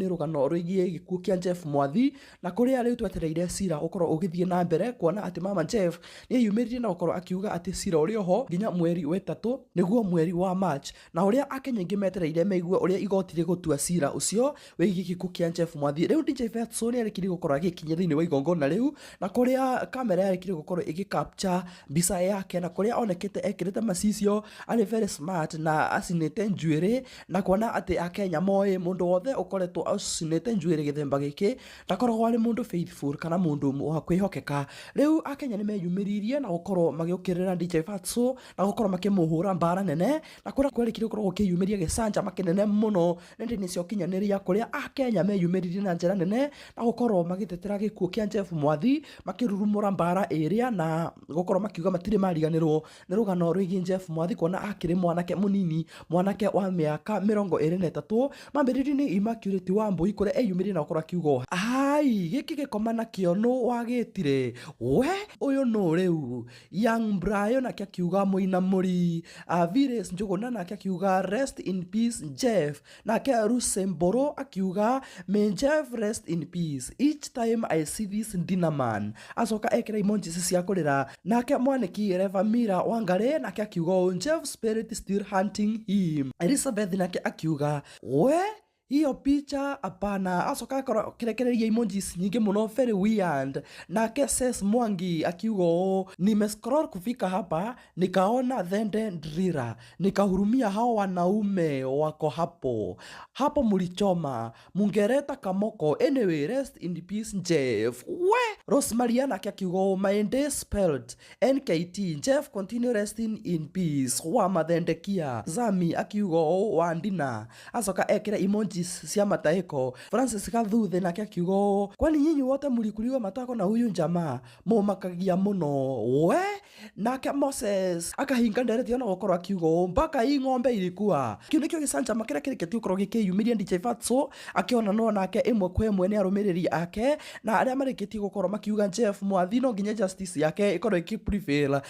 Nĩ rũgano rwĩgiĩ gĩkuũ kĩa Jeff Mwathi, na kũrĩa rĩu twetereire cira ũkorwo ũgĩthiĩ na mbere, kuona atĩ mama Jeff nĩ eyumĩririe na gũkorwo akiuga atĩ cira ũrĩ oho nginya mweri wa ĩtatũ, nĩguo mweri wa March, na ũrĩa Akenya aingĩ metereire meigue ũrĩa igoti rĩgũtua cira ũcio wĩgiĩ gĩkuũ kĩa Jeff Mwathi. Rĩu DJ Fatxo nĩ arĩkirie gũkorwo agĩkinya thĩinĩ wa igongona rĩu, na kũrĩa kamera yarĩkirie gũkorwo ĩgĩ capture mbica yake, na kũrĩa onekete ekĩrĩte macicio, arĩ very smart na acinĩte njuĩrĩ, na kuona atĩ Akenya moĩ mũndũ wothe ũkoretwo acinĩte njuĩrĩ gĩthemba gĩkĩ ndakoragwo arĩ mũndũ faithful kana mũndũ wa kwĩhokeka. Rĩu Akenya nĩ meyumĩririe na gũkorwo magĩũkĩrĩra DJ Fatxo na gũkorwo makĩmũhũra mbara nene, na kũrĩa kwarĩkirie gũkorwo gũkĩyumĩria gĩcanjama kĩnene mũno nenda-inĩ cia ũkinyanĩria, kũrĩa Akenya meyumĩririe na njĩra nene na gũkorwo magĩtetera gĩkuũ kĩa Jeff Mwathi, makĩrurumũra mbara ĩrĩa na gũkorwo makiuga matirĩ mariganĩrwo nĩ rũgano rwĩgiĩ Jeff Mwathi, kuona akĩrĩ mwanake mũnini, mwanake wa mĩaka 23. Mambĩrĩrio nĩ Immaculate Wambui, kũrĩa eyumĩririe na gũkorwo akiuga, "Ai, gĩkĩ gĩkoma nakĩo nũ wagĩtire we ũyũ nũ rĩu?" Young Brayo nake akiuga, "Mũinamũri." Vires Njũgũna nake akiuga, "Rest in peace, Jeff." Nake Rusemboro akiuga, "May Jeff rest in peace. Each time I see this dinner man." Acoka ekĩra emojis cia kũrĩra. Nake mwanĩki Revamira Wangari nake akiuga ũũ, "Jeff spirit still hunting him." Elizabeth nake akiuga, "We, hiyo picha hapana." Acoka akorwo akĩrekereria emojis nyingĩ mũno, very weird. Nake Ses Mwangi akiuga ũũ, "Nimescroll kufika hapa, nikaona Thende Ndrira, nikahurumia hao wanaume wako hapo hapo, mulichoma mungereta kamoko. Anyway, rest in peace, Jeff." We Rosemary nake akiuga ũũ, "My day spelled nkt Jeff continue resting in peace wa mathendekia." Zami akiuga ũũ, "Wandina." Acoka ekĩra emojis cia mataĩko. Francis Gathuthe nake akiuga ũũ, "Kwani nyinyi wote mlikuliwa matako na huyu jamaa? Mũmakagia mũno we." Nake Moses akahinga ndereti ona gũkorwo akiuga ũũ, "Mpaka hii ng'ombe ilikuwa." Kĩu nĩkĩo gĩcanjama kĩrĩa kĩrĩkĩtie gũkorwo gĩkĩyumĩria, DJ Fatxo akĩonanwo nake ĩmwe kwa ĩmwe nĩ arũmĩrĩri ake na arĩa marĩkĩtie gũkorwo makiuga Jeff Mwathi no nginya justice yake ĩkorwo ĩkĩ prevail.